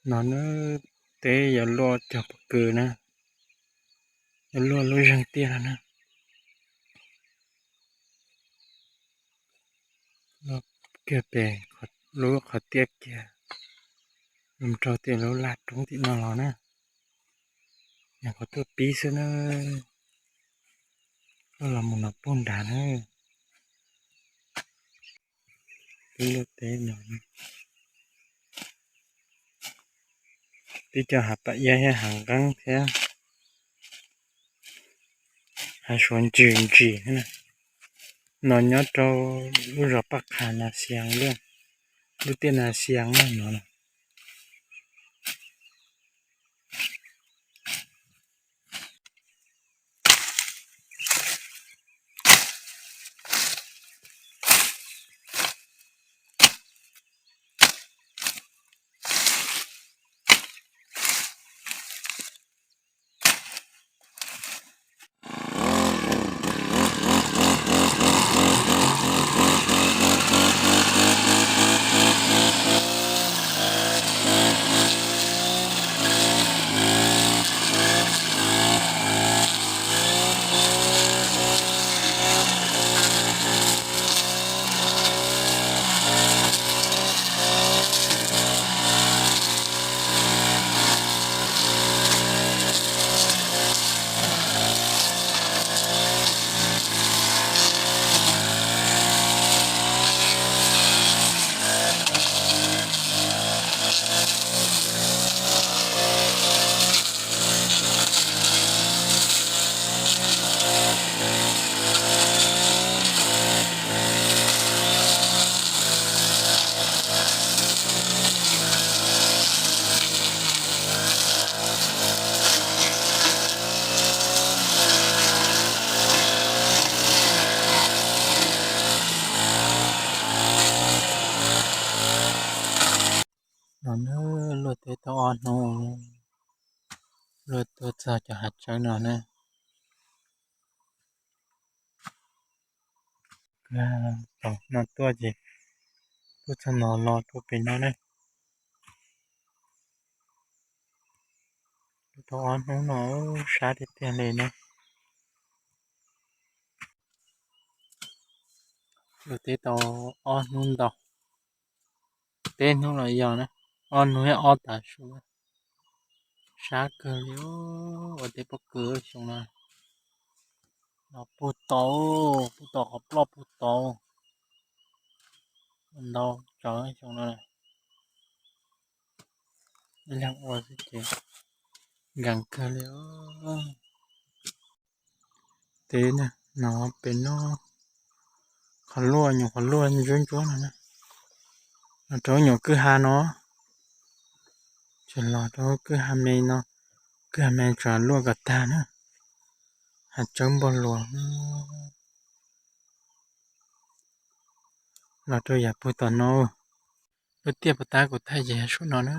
No na, teb yuav luaj cog pob kws na, yuav luaj lub zeeg tiaj no na. Luaj kiag pem lub qhov tiaj kiag, mus rau tim lub laj roob tim no los na. Nyuam qhuav tuaj pib xwb na, luaj los mus no puag nrad na. Pib luaj teb no, pib cov hav pam iab thiab hav nqeeb thiab hav suav ntsim ntsim na. No nyob rau lub zos Paj Qha Nas Xias, lub tiaj Nas Xias no. No na, luaj teb tau ob hnub, luaj tuaj txog cov hav tsawb no na. Tom no tuaj ces tuaj txog no los rau pem no na. Tau ob hnub no sab tiag tiag li na. Luaj teb tau ob hnub ntau, peb hnub los yog na, ob hnub thiab ob tav su. Sab kawg li, ua teb pob kws xyoo no. No puag tod, puag tod qhov ploj puag tod. Ntau tsawv xyoo no. Ib leeg ua xwb ces nkees kawg li. Teb no pem no, qhov luaj nyuam qhuav luaj ntsuab ntsuab no na. Los rau nyuam kwj ha no, tseem los rau kwj ha me no, kwj ha me tseem luaj kom tag na. Hav tsawb npog luas. Los rau yav puag tom no, lub tiaj puag ta kuv thaij ces yog saum no na.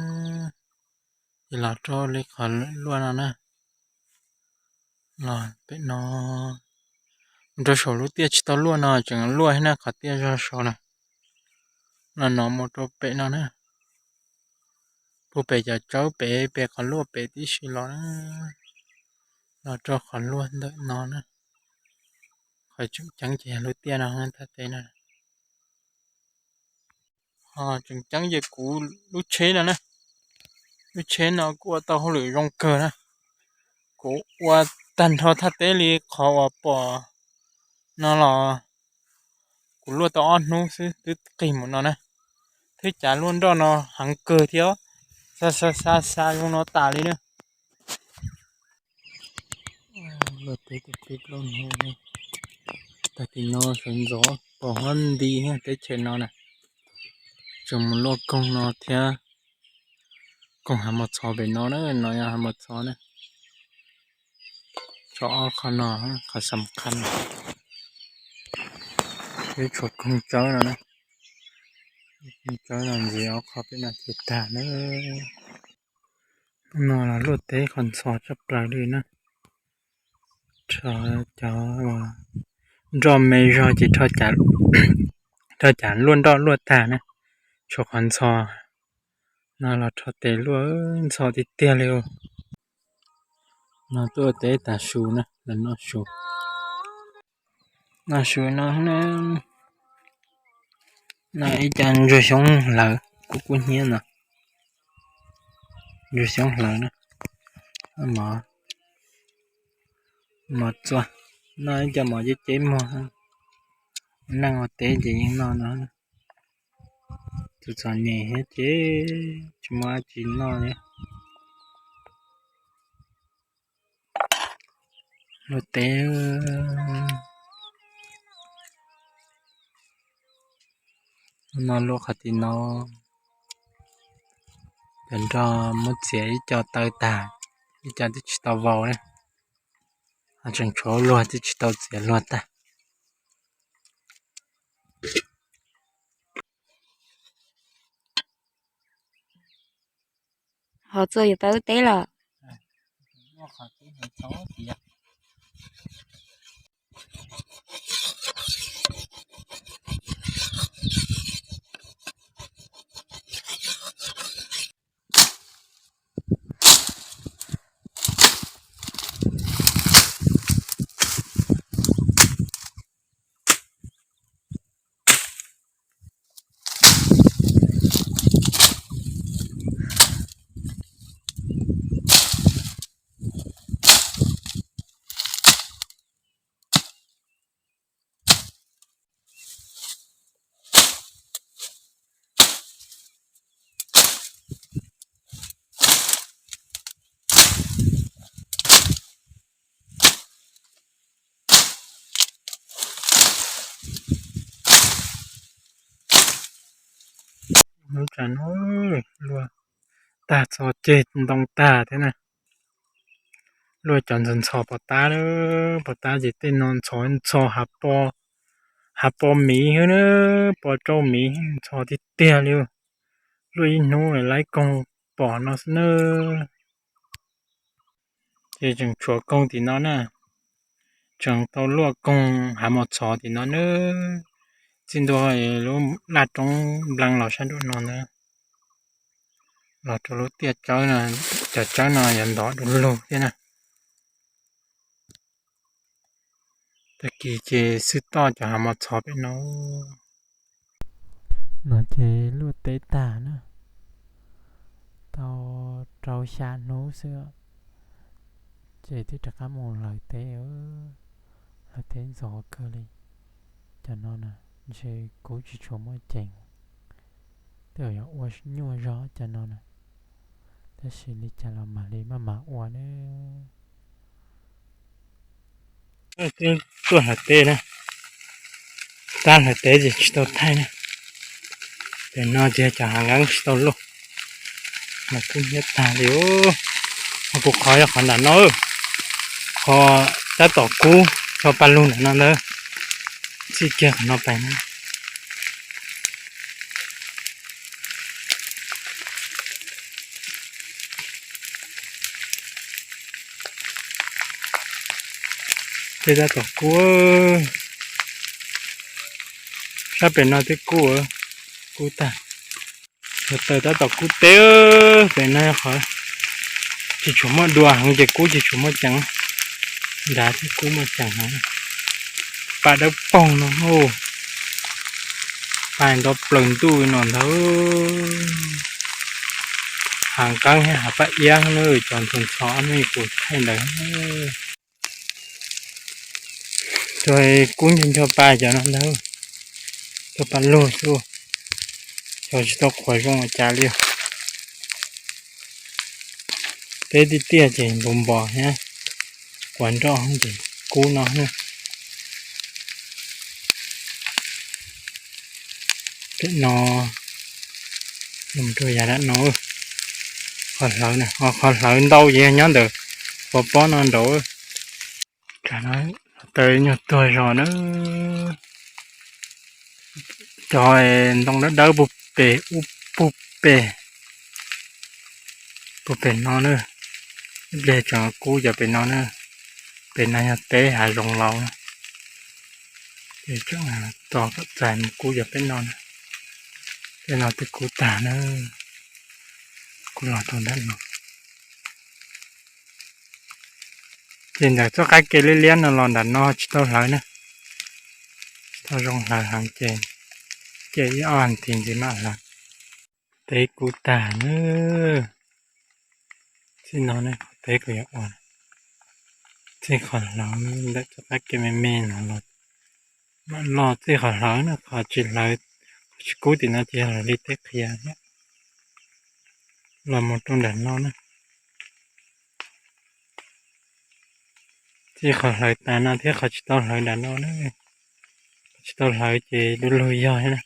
Ces los rau li qhov luaj no na. Los pem no, mus rau saum lub tiaj tsis tau luaj no tseem luaj thiab na, qhov tiaj zog saud na. Los no mus rau pem no na. Puag pem cov tsawb pem, pem qhov luaj pem tib si los na. Los rau qhov luaj ntawm no na. Qhov tseem ceeb ces yog lub tiaj no thaj teb no. Ho tseem ceeb ces kuv lub tsheb no na, lub tsheb no kuj ua tau hauj lwm zoo kawg na. Kuv ua tag nrho thaj teb li qhov uas pom no los kuv luaj tau ob hnub xwb twb qig mus no na. Thiab cav luaj nroj no heev kawg thiab, xa xa xa xa zoo no tas li na. Luaj teb tau peb plaub hnub, tag kis no sawv ntxov pom huab nti teb chaws no na. Tseem mus luaj koog no thiab, koog hav mos txhos pem no na, no yog hav mos txhos na. Tshuav ob qho no, qhov xam khas, twb tshuav koog tsawb no na. Koog tsawb no ntxiv ob qho pem no ces tag na. No los luaj teb qhov ntxhov tshaj plaws li na. Rho cov nroj me zog ces rho cas luaj nroj luaj tag na. Tshuav qhov ntxhov No los rho tes luaj ntxhov tiag tiag li. No tuaj ua teb tas su na, los noj su. Noj su no, noj ib co ntsuag xyoob hlawv kub kub hnyiab no. Ntsuag xyoob hlawv na, mov txua, noj ib co mov ceb ceb muag. Neej ua teb ces yeej noj no. Tus txom nyem thiab ces tsis muaj dab tsi noj li. Luaj teb. No luaj qhov tim no, cov nroj muab txiav ib co taw tag, ib co twb tsis tau vau na. Ho tseem tshuav luag twb tsis tau txiav luag tag. Ho txua yuav pab ua teb los? Lub tsam no luaj tag txhos ceg ntoo tag thiab na. Luaj cov ntxhov ntxhov pos tab, pos tab ces tej no ntxhov ntxhov hav pos miv xwb na, pos rau miv ntxhov tiag tiag li. Luaj ib hnub laib koog pom no xwb na. Ces tseem tshuav koog tim no na, tseem tau luaj koog hav mos txhov tim no na. Txij ntua lub laj roob nplees los sab nraum no na, los rau lub tiaj tsawb no, cov tsawb no yuav ntov du lug thiab na. Tag kis ces xwb toj cov hav mos txhov pem no. No ces luaj teb tag na, tau rau xya hnub xwb, ces twb rov qab mus hlawv teb, hlawv teb ntxov kawg li. Cov no na, ntshe kub tsis tshua muaj ceem, twb yog ua nyuaj zog cov no na, tab sis li cas los mam li maj mam ua na. Twb tuaj hlawv teb na, tab hlawv teb ces tsis tau thaij na. Pem no ces cov hav nqeeb tsis tau luaj, mas kub hnyiab tag li. Ho kuv qhov yog qhov nram no, qhov tab tom kub, tso pa lug nram no ntawd, txij kiag qhov no pem na. Tej tab tom kub, sab pem no twb kub, kub tag. Cov taws tab tom kub teb, pem no qhov tsis tshua muaj dua heev ces kub tsis tshua muaj ceem, nrad thiab kub muaj ceem heev. Pa dawb paug no, pa nto plaws ntuj no ntag. Hav nqeeb thiab hav paj iab na, cov ntxhov ntxhov no kuv thaij ntawd. Cov kub ncho ncho pa cov no ntag, cov pa lug xwb, cov tsis tau qhuav zoo ua cas li. Teb tiaj tiaj ces npos npos thiab, quav nroj ces kub no na. Pem no, rau yav dab no, qhov hlawv, qhov hlawv ntau ces nyob ntawm pov pob no nraud. Taws nyuag tuag zog na. Cov ntoo dawb dawb puag pem ub, puag pem, puag pem no na. Ib pliag tseem kub cov pem no na. Pem no yog teb hav zoov laus, ces tseem tos kom txais mus kub cov pem no na. Pem no twb kub tag na. kuj los rau ntawm no. Ces ntawm txoj qab ke liab liab no los nram no tsis tau hlawv na, tsis tau zoo hlawv heev ces, ces ib ob ntxiv mam hlawv. Teb kuv tag na. Txij no ne, qhov teb kuv yuav ua, txij qhov hlawv ntawm txoj qab ke me me no los, mam los txij qhov hlawv na, qhov tsis hlawv, qhov tsis kub tim no ces yog lawv li teb qhiav thiab. Los mus rau nram no na, txij qhov hlawv tas no thiab qhov tsis tau hlawv nram no na, qhov tsis tau hlawv ces du lug yog thiab na,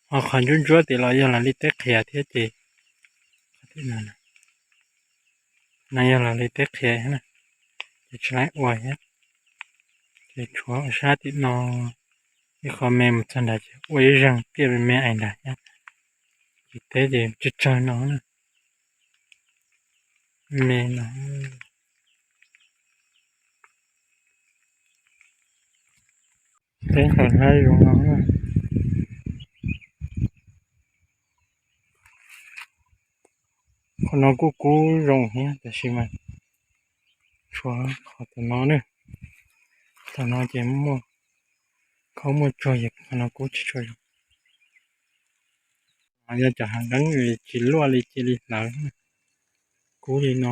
ho qhov ntsuab ntsuab tim los yog lawv li teb qhiav thiab ces, qhov tim no, no yog lawv li teb qhiav thiab na, ces tsis laib ua thiab. Ces tshuav sab tim no ib qho me mus txog nrad ces ua ib zeeg tiaj me me ais nrad thiab. Ces teb ces tsawg tsawg no na, me no. Teb qhov hlab zoo no na. Qhov no kuj kub zoo thiab tab sis mas tshuav qhov tom no na, tom no ces muaj khaub muaj tsuag ces qhov no kub tsis tshua zoo. Yog cov hav nqeeb li tsis luaj li cia li hlawv, kub li no.